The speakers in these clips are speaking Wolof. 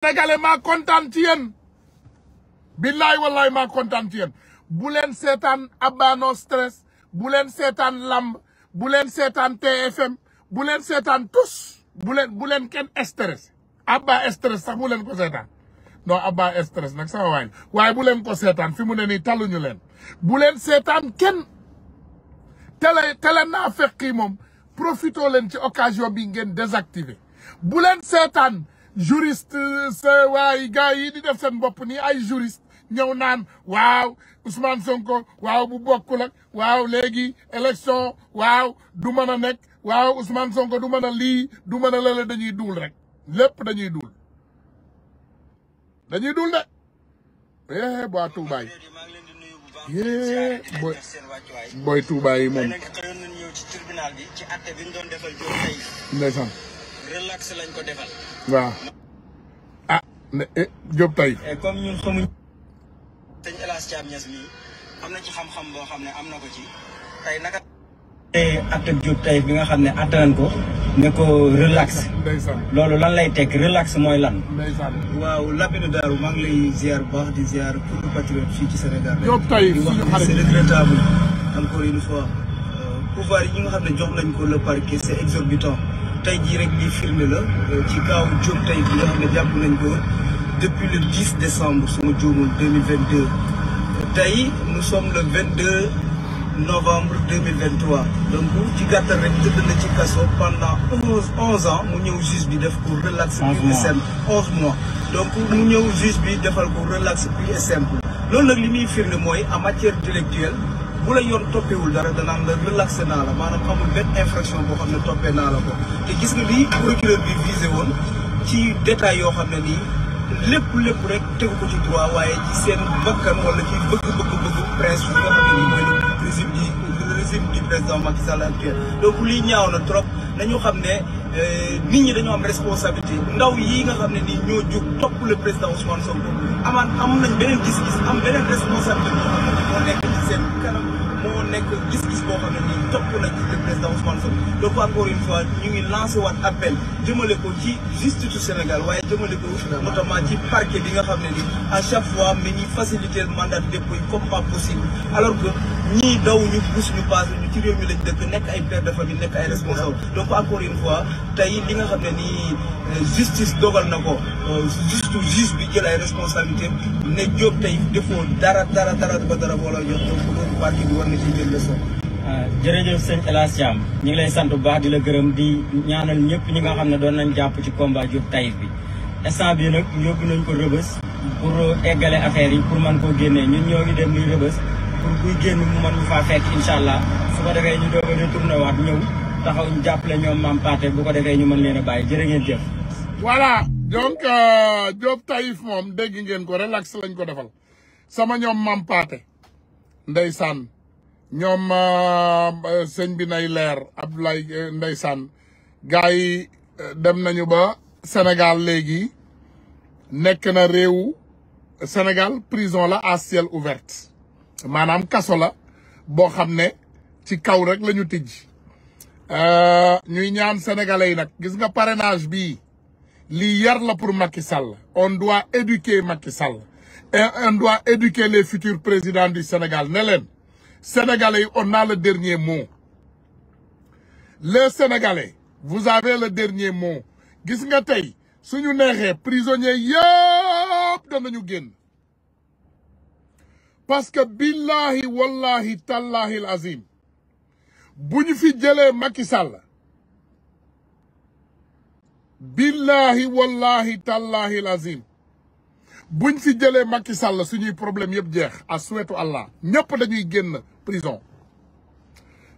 Sénégalais maa kontaan ci yéen billaay wallaay maa kontaan ci yéen bu leen seetaan Abba No Stress bu leen seetaan lamb bu leen seetaan TFM bu leen seetaan tous bu leen kenn stress Abba stress sax bu leen ko seetaan non Abba stress nag sama waay waaye bu leen ko seetaan fi mu ne nii taluñu leen bu leen seetaan kenn télé naa fekk moom profitoo leen ci occasion bi ngeen désactiver bu leen seetaan juriste sa waay gars yi di def seen bopp nii ay juriste ñëw naan waaw Ousmane Sonko waaw bu bokkul ak waaw léegi élection waaw du mën a nekk waaw Ousmane Sonko du mën a lii du mën a lële dañuy duul rek lépp dañuy duul de boy Touba yi boy Touba yi moom ndeysaan relax lañ ko defal. waaw ah Diop tey. comme ñun xamuñ. sëñ El Hadj Thiam Niass mii am na ci xam-xam boo xam ne am na ko ci tey naka. atte Diop tey bi nga xam ne atte nañ ko ne ko relax. ndeysaan loolu lan lay tekk relax mooy lan. ndeysaan. waaw Labine Darou maa ngi lay ziar bu baax di ziar pour patriote fii ci Sénégal. Diop tey di wax c'est regrettable encore une fois pouvoir yi nga xam ne jox nañ ko le parquet c'est exorbitant. tey jii rek lii firnde la ci kaw Diop tey bi nga xam ne jàpp nañ ko depuis le 10 décembre suma juumul 2022 tey nous sommes le 22 novembre 2023 donc ci gàttal rek tëdd na ci kaso pendant 11 ans mu ñëw juge bi def ko relax pur et simple 11 mois donc mu ñëw juge bi defal ko relax pur et simple loolu nag li muy firnde mooy en matière intellectuelle bu la yoon toppewul dara danaan la relaxé naa la maanaam amul benn infraction boo xam ne toppee naa la ko te gis nga lii procureur bi visé woon ci détail yoo xam ne nii lépp rek tegu ko ci droit waaye ci seen bakkan wala ci bëgg presse bi nga xam ne nii mooy le régime du président Macky Sall actuel donc lii ñaaw na trop nañu xam ne nit ñi dañoo am responsabilité ndaw yi nga xam ne nii ñoo jóg topp le président Ousmane Sonko am nañ beneen gis-gis am beneen responsabilité boo xam ne moo nekk ci seen kanam moo nekk gis-gis boo xam ne nii topp nañ ci le président Ousmane Sonko donc encore une fois ñu ngi lancé waat appel jëmale ko ci justice du Sénégal waaye jëmale ko notamment ci parquet bi nga xam ne nii à chaque fois mi ngi faciliter le mandat de dépôt comme pas possible alors que ñii daw ñu pousse ñu passé ñu ci réew mi lañ dëkk nekk ay père de famille nekk ay responsable donc encore une fois tey li nga xam ne nii justice dogal na ko juste juge bi jël ay responsabilité ne Diop tey defoo dara wala jox donc parti bi war na ci jël leçon. jërëjëf sëñ El Hadj Thiam ñu ngi lay sant bu baax di la gërëm di ñaanal ñëpp ñi nga xam ne doon nañ jàpp ci combat Diop Taïf bi instant bi nag yóbbu nañ ko rëbës pour eggale affaire yi pour mën koo génnee ñun ñoo ngi dem ni rëbës pour buy génn mu mën ñu faa fekk incha allah su ko defee ñu doog a retourné waat ñëw taxaw ñu jàppale ñoom Mame Pathé bu ko defee ñu mën leen a bàyyi jërë ngeen jëf. voilà donc Diop Taïf moom dégg ngeen ko relax lañ ko defal sama ñoom Mame Pathé ndeysaan ñoom sëñ bi nay leer Abdoulaye ndeysaan gars yi dem nañu ba Sénégal léegi nekk na réewu Sénégal prison la à ciel ouvert maanaam kaso la boo xam ne ci kaw rek la ñu tijj ñuy ñaan sénégalais yi nag gis nga parrainage bii lii yar la pour Macky Sall on doit éduquer Macky Sall et on doit éduquer les futurs présidents du Sénégal ne leen sénégalais yi on a le dernier mot les sénégalais vous avez le dernier mot gis nga tey suñu neexee prisonniers yëpp danañu génn parce que billahi wallahi tallahi al azim bu ñu fi jëlee Macky Sall billahi wallahi tallahi al azim buñ fi jëlee Macky Sall suñuy problème yëpp jeex à souhaitu Allah ñëpp dañuy génn prison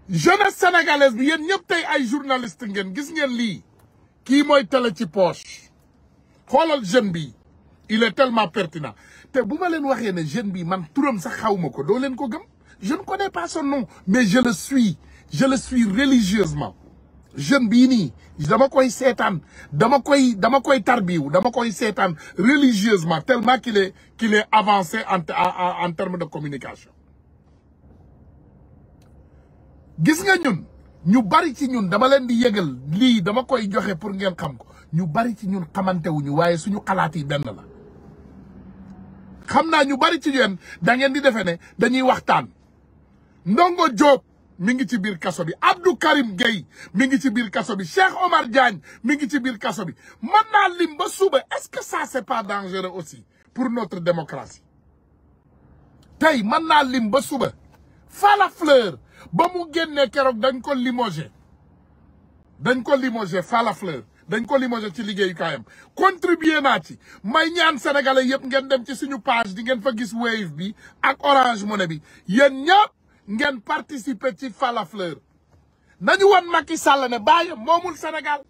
jeunesse sénégalaise bi yéen ñëpp tey ay journaliste ngeen gis ngeen lii kii mooy télé ci poche xoolal jeune bi il est tellement pertinent te bu ma leen waxee ne jeune bi man turam sax xawma ko doo leen ko gëm je ne connais pas son nom mais je le suis religieusement jeune bii nii dama koy seetaan dama koy tarbiwu dama koy seetaan religieusement tellement qu'il est avancé en termes de communication gis nga ñun ñu bari ci ñun dama leen di yëgal lii dama koy joxe pour ngeen xam ko ñu bari ci ñun xamante wuñu waaye suñu xalaat yi benn la xam naa ñu bari ci yéen da ngeen di defe ne dañuy waxtaan Ndongo Diop mi ngi ci biir kaso bi Abdou Karim Gueye mi ngi ci biir kaso bi Cheikh Omar Diagne mi ngi ci biir kaso bi mën naa lim ba suba est-ce que ça c'est pas dangereux aussi pour notre démocratie tey mën naa lim ba suba Falla Fleur ba mu génnee keroog dañ ko limogé Falla Fleur dañ ko limogé ci liggéeyukaayam contribuer naa ci may ñaan sénégalais yëpp ngeen dem ci suñu page di ngeen fa gis Wave bi ak Orange Money bi yéen ñëpp ngeen participer ci Falla Fleur nañu won Macky Sall ne bàyyi moomul Sénégal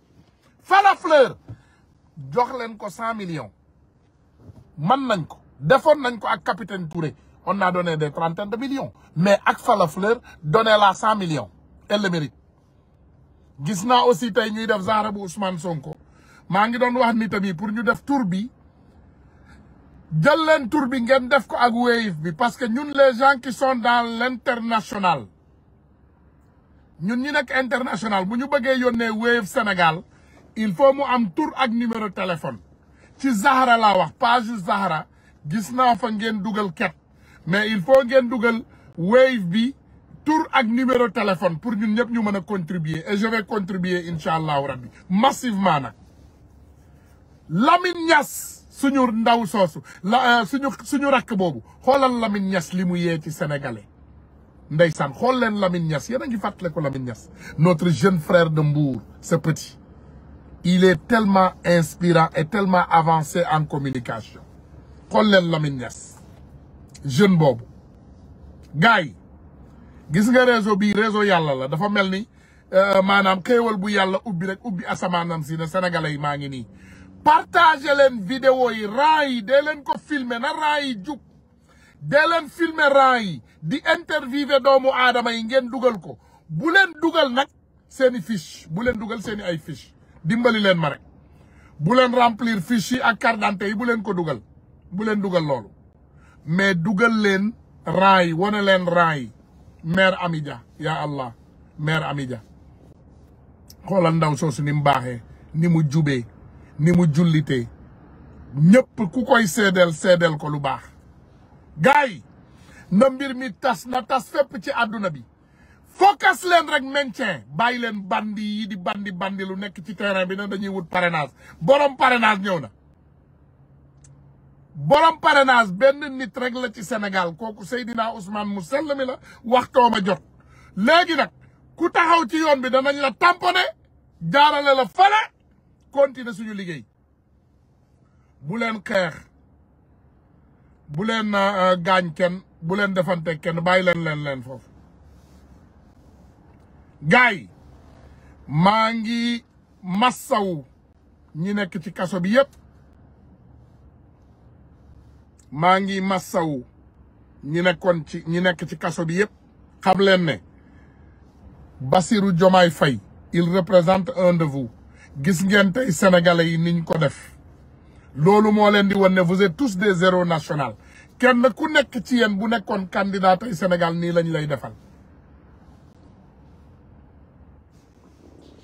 Falla Fleur jox leen ko 100 millions man nañ ko defoon nañ ko ak capitaine Touré on a donné des trentaines de millions mais ak Falla Fleur donné la 100 millions elle le mérite gis naa aussi tey ñuy def genre bu Ousmane Sonko maa ngi doon wax ni tamit pour ñu def tour bi jël leen tour bi ngeen def ko ak Wave bi parce que ñun les gens qui sont dans l'international ñun ñi nekk international bu ñu bëggee yónnee Wave Sénégal il faut mu am tour ak numéro téléphone ci Zahra laa wax page Zahra gis naa fa ngeen dugal ket mais il faut ngeen dugal Wave bi tour ak numéro téléphone pour ñun ñëpp ñu mën a contribuer et je vais contribuer incha allahu rabbi massivement nag Lamine Niass suñu ndaw soosu la suñu rakk boobu xoolal Lamine Niass li mu yee ci sénégalais ndeysaan xool leen Lamine Niass yéen a ngi fàttale ko Lamine Niass notre jeune frère de Mbour ce petit il est tellement inspirant et tellement avancé en communication xool leen Lamine Niass jeune boobu gars yi gis nga réseau bi réseau yàlla la dafa mel ni maanaam xéewal bu yàlla ubbi rek ubbi asamaanam si ne sénégalais yi maa ngi nii partagé leen vidéo yi raa yi dee leen ko filmer na raa yi jug dee leen filmer raa yi di interviewé doomu aadama yi ngeen dugal ko bu leen dugal nag seeni fiche bu leen dugal seeni ay fiche dimbali leen ma rek bu leen remplir fiche yi ak carte d'identité yi bu leen ko dugal bu leen dugal loolu mais dugal leen raa yi wane leen raa yi mère Amidia ya Allah mère Amidia xoolal ndaw soosu ni mu baaxee ni mu jubee ni mu jullitee ñëpp ku koy seedeel ko lu baax gars yi na mbir mi tas na tas fépp ci àdduna bi focus leen rek maintien bàyyi leen bandi yi di bandi lu nekk ci terrain bi na dañuy wut parrainage borom parrainage ñëw na borom parrainage benn nit rek la ci Sénégal kooku Seydina Ousmane mu sell mi la waxtooma jot léegi nag ku taxaw ci yoon bi danañ la tamponné jaarale la fale continuer suñu liggéey bu leen xeex bu leen gaañ kenn bu leen defante kenn bàyyi leen foofu gars yi maa ngi massawu ñi nekk ci kaso bi yépp maa ngi massawu ñi nekk ci kaso bi yépp xam leen ne Bassirou Diomaye Faye il représente un de vous gis ngeen tey sénégalais yi niñ ko def loolu moo leen di wan ne vous êtes tous des héros nationaux kenn ku nekk ci yéen bu nekkoon candidat tey Sénégal nii lañ lay defal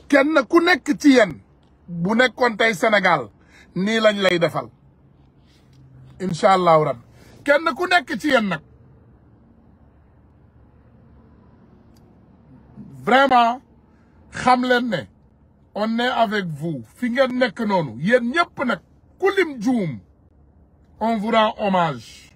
kenn ku nekk ci yéen bu nekkoon tey Sénégal nii lañ lay defal incha allahu rabbi kenn ku nekk ci yéen nag vraiment xam leen ne on est avec vous fi ngeen nekk noonu yéen ñëpp nag ku lim juum on vous rend hommage